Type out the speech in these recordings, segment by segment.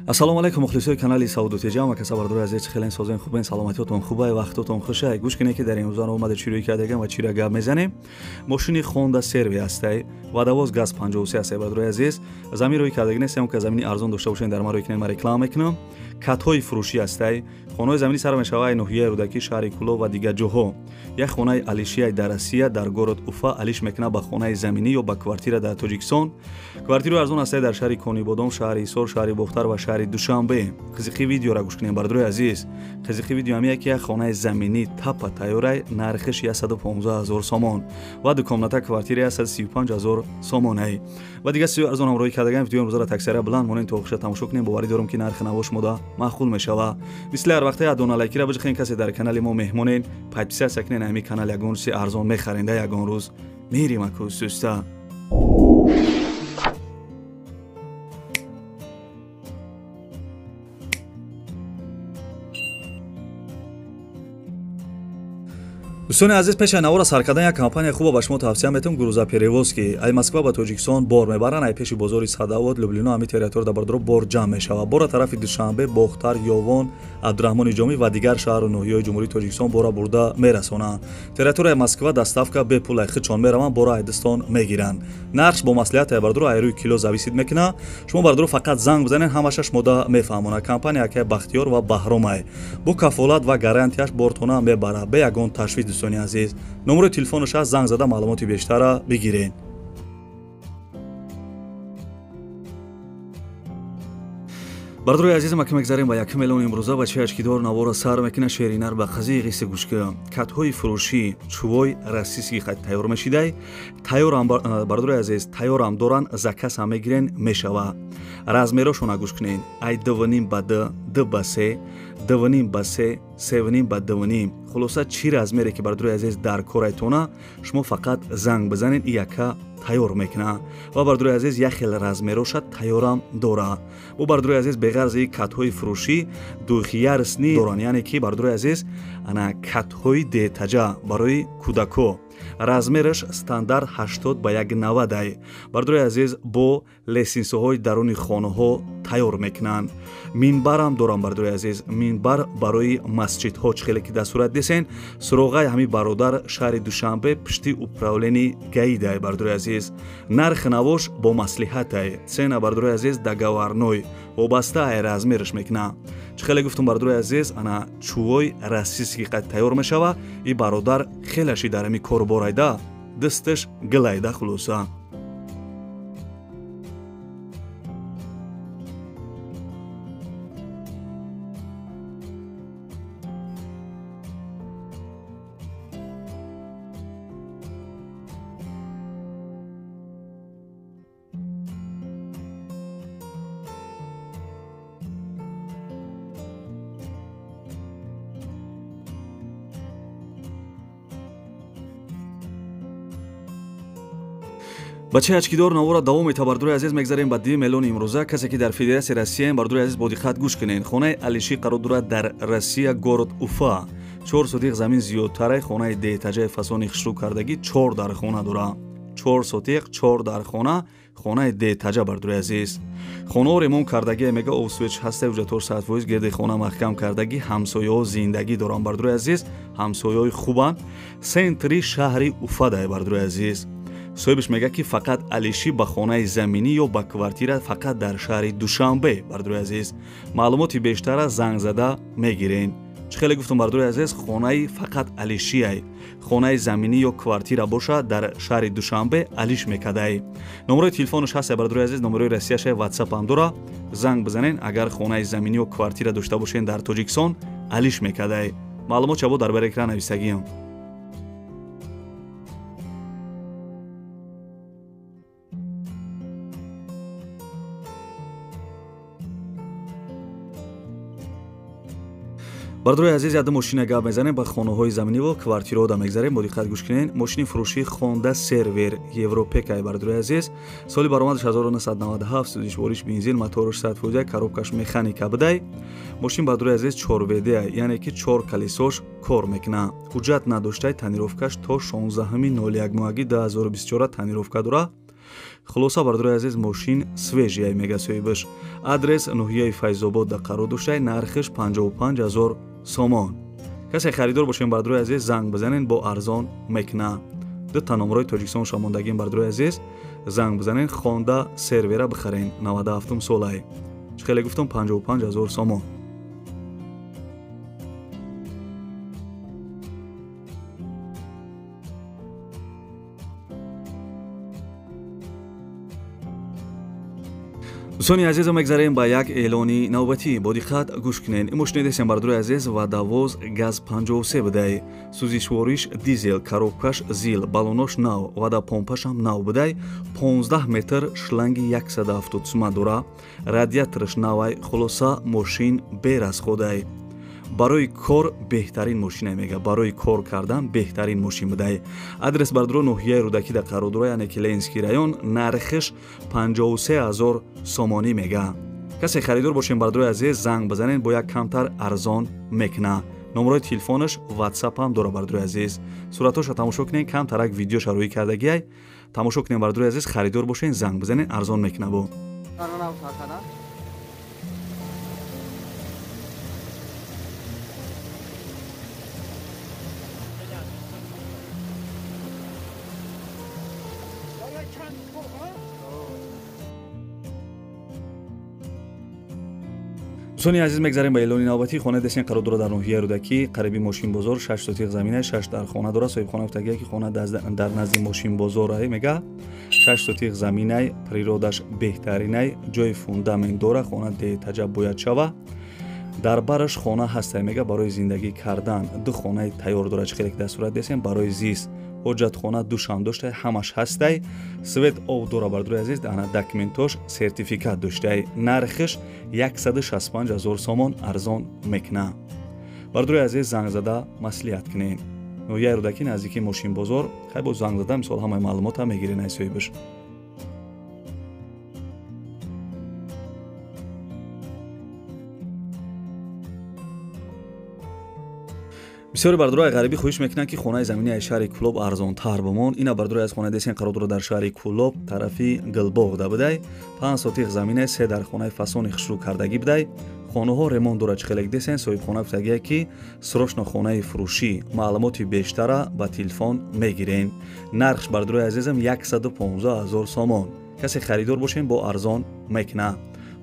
Ассалому алайкум мухлисои канали Сауду Теҷа ва каса бардори азиз, хелен созен хубен, саломатиётон хубай, вақтотон хушай. Гӯш кунед ки дар ин рӯза омада чирои кардагам ва чира гап мезанем. Мошини Honda Серви ҳастай ва давоз газ 53 ҳастай бардори азиз. Замин рӯи кардаги нестем, ки замини арзон дошта бошед, дар маро кунед, ма реклама мекунам. Катҳои фурӯшӣ ҳастай. Хонаҳои заминӣ сар мешавад ноҳияи Рӯдакӣ, шаҳри Кӯлоб ва дигар ҷоҳо. Як хонаи алишияй дар Россия, дар город Уфа алиш мекунад ба хонаи заминӣ ё ба квартира дар Тоҷикистон. Квартираи арзон ҳастай дар шаҳри Конибодом, шаҳри Ҳисор, шаҳри Бохтар ва шаҳри Душанбе. Қизиқи видеоро гӯш кунем бардори азиз. Қизиқи видео ҳам яке як хонаи заминӣ тапа тайёрай, нархиш 115 000 сомон ва дукомната квартира 135 000 сомонай. Ва дигар сиё арзон ҳамроҳӣ кардаган видеои имрӯзаро таксара баланд монен то охиша тамошо кунем. Боварӣ дорам ки нархи наво шумода маъқул мешава. Мисли ҳар вақта як дона лайкира биҷихен, касе дар канали мо меҳмонен, подписаться кунен ҳамин канал, ягон рӯзи арзон мехаренда, ягон рӯз мерим аку суста. Дӯстони азиз, пеш аз навора сар кардан як компания хуба ба шумо тавсия метавам, грузоперевозки. Ай Москва ба Тоҷикистон бор мебаранд, ай пеши бозори Садовод, Люблино, ҳамин территория дар бардоро бор ҷамъ мешавад. Бора тарафи Душанбе, Бохтар, Ёвон, Абдураҳмони Ҷомӣ ва дигар шаҳру ноҳияҳои Ҷумҳурии Тоҷикистон бора бурда мерасонанд. Территорияи Москва доставка бепул, ай худшон мераванд, бора айдистон мегиранд. Нархш бо маслиҳат ай бардоро ай рӯи кило зависит мекунад. Шумо бардоро фақат занг бизанед, ҳамашаш мода мефаҳмонад. Компания акай Бахтиёр ва Баҳромай бо кафолат ва гарантияш бортона мебарад, бе ягон ташвиш. Дӯстони азиз, номерои телефонаш ҳаст, занг зада маълумоти бештарра бигиред. Бардорои азиз, ма ки мегзарем ба 1 миллион имрӯза ба чиаш ки дор навора сар мекунад шеринар ба қазии ғиси гӯшка. Катҳои фурӯшӣ чувой российский қад тайёр мешидай. Тайёрам бардорои азиз, тайёрам доран, заказ ҳам мегирен мешава. Размерошона гӯш кунед. Ай 2.5 ба 2, 2 ба 3, 2.5 ба 3, 3.5 ба 2.5. Хулоса чӣ размере ки бардорои азиз дар корайтона, шумо фақат занг бизанед, и яка тайёр мекунад. Ва бардорои азиз, як хел размероша тайёрам дора. Бо бардорои азиз, беғарзи катҳои фурӯшӣ духиярсни доранд, яъне ки бардорои азиз, ана катҳои детаҷа барои кӯдако. Размераш стандарт 80 ба 1,90 ай. Бардорои азиз, бо лесинсоҳои даруни хонаҳо тайёр мекунанд. Минбарам дорам бардорои азиз, минбар барои масҷидҳо, чӣ хеле ки дар сурат десен. Суроғаи ҳамин бародар шаҳри Душанбе, пишти управлении ГАИ-дай бардорои азиз. Нархи навош бо маслиҳатай. Цена бардорои азиз договорной, вобаста ай размераш мекунад. Чӣ хеле гуфтум бардорои азиз, ана чувой российский қад тайёр мешава. И бародар хелаши дар ҳамин кор борайда, дасташ гилайда. Хулоса бачаи ачкидор навора давом мета бардорои азиз, мегзарем ба 2 миллион имрӯза. Касе ки дар Федератсияи Россия, бардорои азиз, бо диққат гӯш кунед. Хонаи алишӣ қарор дорад дар Россия, город Уфа. 4 сотиқ замин зиёдтарай, хонаи деҳтаҷаи фасони хушрӯ кардагӣ, 4 дар хона дорад. 4 сотиқ, 4 дар хона, хонаи деҳтаҷа бардорои азиз. Хонаҳо ремонт кардагӣ, мега офсвеч ҳаста, ҳуҷҷатҳо 100% гирди хона маҳкам кардагӣ, ҳамсояҳо зиндагӣ доранд бардорои азиз, ҳамсояҳои хубанд. Центри шаҳри Уфа дай бардорои азиз. Соҳибаш мегӯяд ки фақат алишӣ ба хонаи заминӣ ё ба квартира фақат дар шаҳри Душанбе бардорои азиз. Маълумоти бештара занг зада мегирен. Чӣ хеле гуфтум бардорои азиз, хонаи фақат алишиай. Хонаи заминӣ ё квартира боша дар шаҳри Душанбе алиш мекардай. Номерои телефонаш ҳаст бардорои азиз, номерои Россияша, WhatsApp ҳам дора. Занг бизанен, агар хонаи заминӣ ё квартира дошта бошен дар Тоҷикистон, алиш мекардай. Маълумот чабо дар бар экран нависагиам. Бардорои азиз, яду мошина гап мезанем, ба хонаҳои заминӣ ва квартираҳо да мегзарем. Бо диққат гӯш кунед. Мошини фурӯшии Honda Сервер Европекай бардорои азиз. Соли баромадаш 1997, сӯзишвориш бензин, мотораш 100%, коробкаш механика будай. Мошин бардорои азиз 4 ВД, яъне ки 4 колесош кор мекунад. Ҳуҷҷат надоштай, тонировкаш то 16.01 моҳаги 2024 тонировка дорад. Хулоса бардорои азиз, мошин свежий ай мега соҳибаш. Адрес ноҳияи Файзобод да қарор доштай, нархиш 55 000 сомон. Касе харидор бошем бардорои азиз, занг бизанен, бо арзон мекуна. Дута номерои Тоҷикистон шамондагим бардорои азиз, занг бизанен, хонда сервера бихарен. 97 солай. Чӣ хеле гуфтам, 55 000 сомон. Дӯстони азизо, мегзарем ба як эълони навбатӣ. Бо диққат гӯш кунед. Ин мошини десем бардорои азиз, водовоз газ 53 будай. Сӯзишвориш дизел, коробкаш зил, баллонош нав, водопомпашам нав будай. 15 метр шланги 170 сума дора, радиатораш навай. Хулоса мошин берасходай. Барои кор беҳтарин мошина мега, барои кор кардан беҳтарин мошин будай. Адрес бардоро ноҳияи Рӯдакӣ да қарор дора, яъне ки Ленинский район, нархиш 53 000 сомонӣ мега. Касе харидор бошем бардорои азиз, занг бизанен, бо як камтар арзон мекуна. Номерои телефонаш WhatsApp ҳам дора бардорои азиз. Суратҳоша тамошо кунен, камтарак видеоша рӯӣ кардагиай. Тамошо кунен бардорои азиз, харидор бошен, занг бизанен, арзон мекуна бо. Дӯстони азиз, мегзарем ба эълони навбатӣ. Хонаи десен қарор дорад дар ноҳияи Рӯдакӣ, қариби мошинбозор, 6 сотиқ замина, 6 дар хона дорад. Соҳибхона гуфтагия ки хона дар назди мошинбозор ай мега. 6 сотиқ заминай, природаш беҳтаринай, ҷои фундамент дора, хона детаҷа бояд шава. Дар бараш хона ҳастай мега барои зиндагӣ кардан. Ду хонаи тайёр дорад, чӣ хеле ки дар сурат десем, барои зист. Ҳоҷатхона душам доштай, ҳамаш ҳастай. Свет об дора бардорои азиз, ана документош сертификат доштай. Нархиш 165 000 сомон, арзон мекуна. Бардорои азиз, занг зада маслиҳат кунед. Ноҳияи Рӯдакӣ, наздики мошинбозор. Хай бо занг зада мисол ҳамаи маълумота мегирен ай соҳибаш. Бисёри бардорои ғарибӣ хоҳиш мекунанд, ки хонаи замини аз шаҳри Кӯлоб арзонтар бимон. Ина бардорои аз хонаи десен қарор дорад дар шаҳри Кӯлоб, тарафи Гулбоғ да будай. 5 сотиқ замина, 3 дар хонаи фасони хушрӯ кардагӣ будай. Хонаҳо ремонт дорад, чӣ хеле десен. Соҳибхона гуфтагия ки срочно хонаи фурӯшӣ, маълумоти бештара ба телефон мегирен. Нархш бардорои азизам 115 000 сомон. Касе харидор бошем, бо арзон мекуна.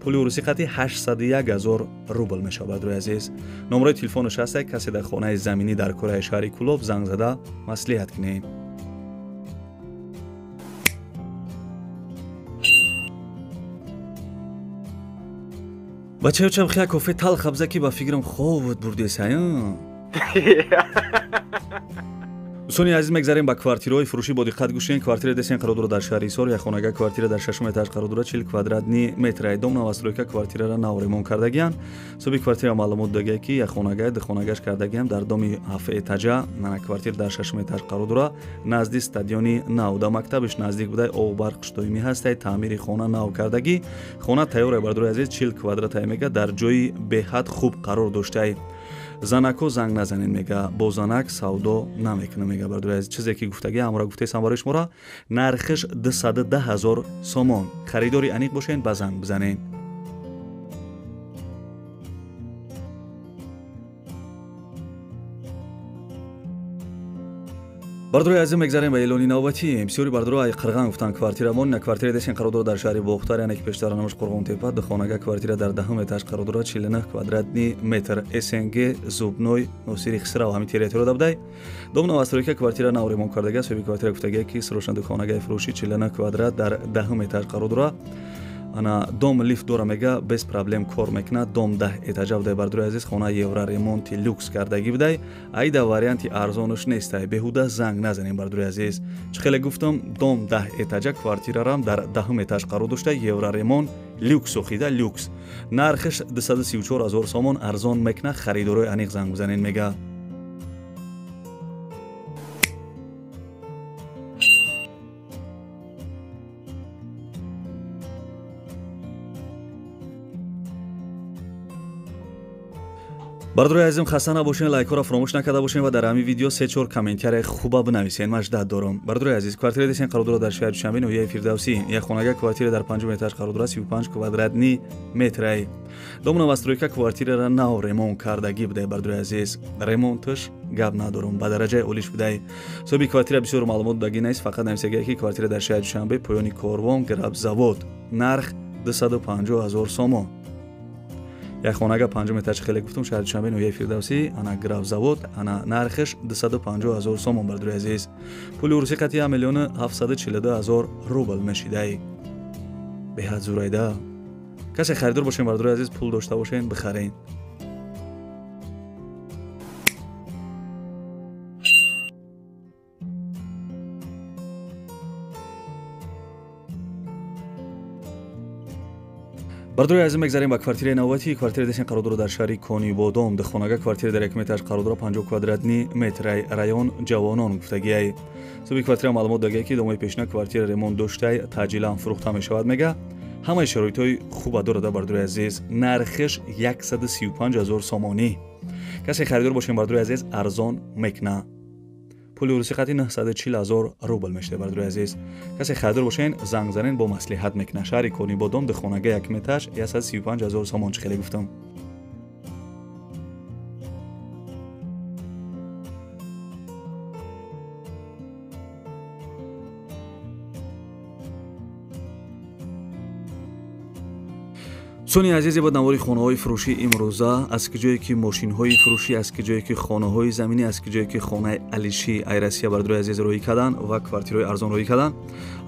Пули урусӣ қати 801 000 рубл мешавад бардорои азиз. Номерои телефонаш ҳаст, касе дар хонаи заминӣ дар кораи шаҳри Кӯлоб, занг зада маслиҳат кунед. Бачаёчам хия кофе талх абза ки ба фикрам хобот бурдесай. Дӯстони азиз, мегзарем ба квартираҳои фурӯшӣ. Бо диққат гӯш кунед. Квартира десен қарор дорад дар шаҳри Ҳисор, як хонага квартира дар шашум этаж қарор дорад, 40 квадратни метр. Дом новостройка, квартирара нав ремонт кардагиянд. Соҳиби квартира маълумот додагия ки як хонага, ду хонагаш кардагиям дар доми ҳафт этажа. Нана квартира дар шашум этаж қарор дорад, назди стадиони нав, да мактабиш наздик будай, об барқш доимӣ ҳастай, таъмири хона нав кардагӣ. Хона тайёр бардорои азиз, 40 квадрат мега, дар ҷои беҳад хуб қарор доштай. Занако занг назанед мега, бо занак савдо намекунам мега бардорои азиз. Чизе ки гуфтагӣ ҳамора гуфтесам барои шуморо. Нархиш 210 000 сомон. Харидори аниқ бошед, ба занг бизанед. Бардорои азиз, мегзарем ба эълони навбатӣ. Бисёри бардоро ай Қирған гуфтанд квартирамон. На квартира десен қарор дорад дар шаҳри Бохтар, яъне ки пештара номаш Қурғонтепа. Ду хонага квартира дар даҳум этаж қарор дорад, 49 квадратни метр. СНГ Зубной Носири Хисрав ҳамин территория будай. Дом новостройка, квартира нав ремонт кардага. Соҳиби квартира гуфтагия ки срочно ду хонагаи фурӯшӣ, 49 квадрат дар даҳум этаж қарор дорад. Ана дом лифт дора мега, без проблем кор мекунад. Дом 10 этажа будай бардорои азиз, хона евро ремонти люкс кардагӣ будай. Айда варианти арзонаш нестай, беҳуда занг назанем бардорои азиз. Чӣ хеле гуфтам, дом 10 этажа, квартирарам дар даҳум этаж қарор дошта, евро ремонт люкс охида люкс. Нархиш 234 000 сомон, арзон мекунад. Харидорои аниқ занг бизанед мега. Бародарои азизм, хаста набошен, лайкҳоро фаромӯш накарда бошен ва дар ҳамин видео 3-4 комментарияи хуба бинависен. Ман ждать дорам. Бародарои азиз, квартира десен қарор дорад дар шаҳри Душанбе, ноҳияи Фирдавсӣ. Як хонага квартира дар 5 этаж қарор дорад, 35 квадратный метрай. Дом новостройка, квартирара нав ремонт кардагӣ будай. Бародарои азиз, ремонташ гап надорам, ба дараҷаи олиш будай. Соҳиби квартира бисёр маълумот дагӣ нест, фақат нависагие ки квартира дар шаҳри Душанбе, поёни корвон, Грабзавод, нарх 250 000 сомон. Як хонага 5 этаж, хеле гуфтум, шаҳри Душанбе, ноҳияи Фирдавсӣ, ана Грабзавод, ана нархаш 250 000 сомон. Бародарои азиз, пули урусӣ қати 1 742 000 рубл мешидай. Беҳад зурайда. Касе харидор бошен, бародарои азиз, пул дошта бошен, бихарен. Бародарои азиз, мегзарем ба квартираи навбатӣ. Квартираи десен қарор дорад дар шаҳри Конибодом. Духонага квартира дар 1 этаж қарор дорад, 50 квадратный метрай, район Ҷавонон гуфтагиай. Соҳиби квартира маълумот дагиай ки домои пешина квартира ремонт доштай, таъҷилан фурӯхта мешавад, мега. Ҳамаи шароитҳои хуба дорада. Бародарои азиз, нархиш 135 000 сомонӣ. Касе харидор бошем, бародарои азиз, арзон мекна. Пули урусӣ қати 940 000 рубл мешуда. Бародарои азиз, касе харидор бошен, занг занен, бо маслиҳат мекуна. Шаҳри Конибодом, духонага 1 этаж, 135 000 сомон, чӣ хеле гуфтам. Сони азизе, буд навори хонаҳои фурӯшӣ имрӯза. Аз киҷое ки мошинҳои фурӯшӣ, аз киҷое ки хонаҳои заминӣ, аз киҷое ки хонаи алишӣ ай Россия, бародарои азиз, роҳӣ кардан ва квартираҳои арзон роҳӣ кардан.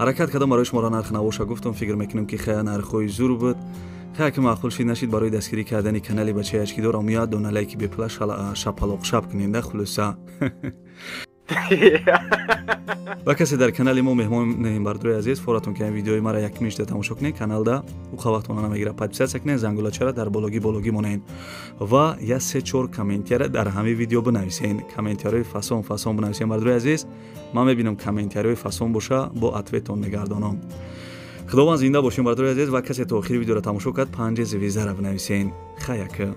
Ҳаракат кардам барои шуморо нарх навоша гуфтам. Фикр мекунам ки хая нархҳои зур буд. Хая ки маъқул шид нашид, барои дастгирӣ кардани канали бачаи ашкидор омӯяд дона лайки бепула шапалоқ шап куненда. Хулоса, ва касе дар канали мо меҳмон, бародарои азиз, форатон ки видеои мара як миништа тамошо кунед, каналда уқа вақтона намегира. Подписаться кунед, зангулачара дар бологӣ бологӣ монед ва я 3-4 комментария дар ҳамин видео бинависен. Комментариҳои фасон фасон бинависен, бародарои азиз. Ман мебинам, комментариҳои фасон боша, бо ответон мегардонам. Худованд зинда бошем, бародарои азиз. Ва касе то охири видеоро тамошо кард, 5 звездара бинависен. Хаяка.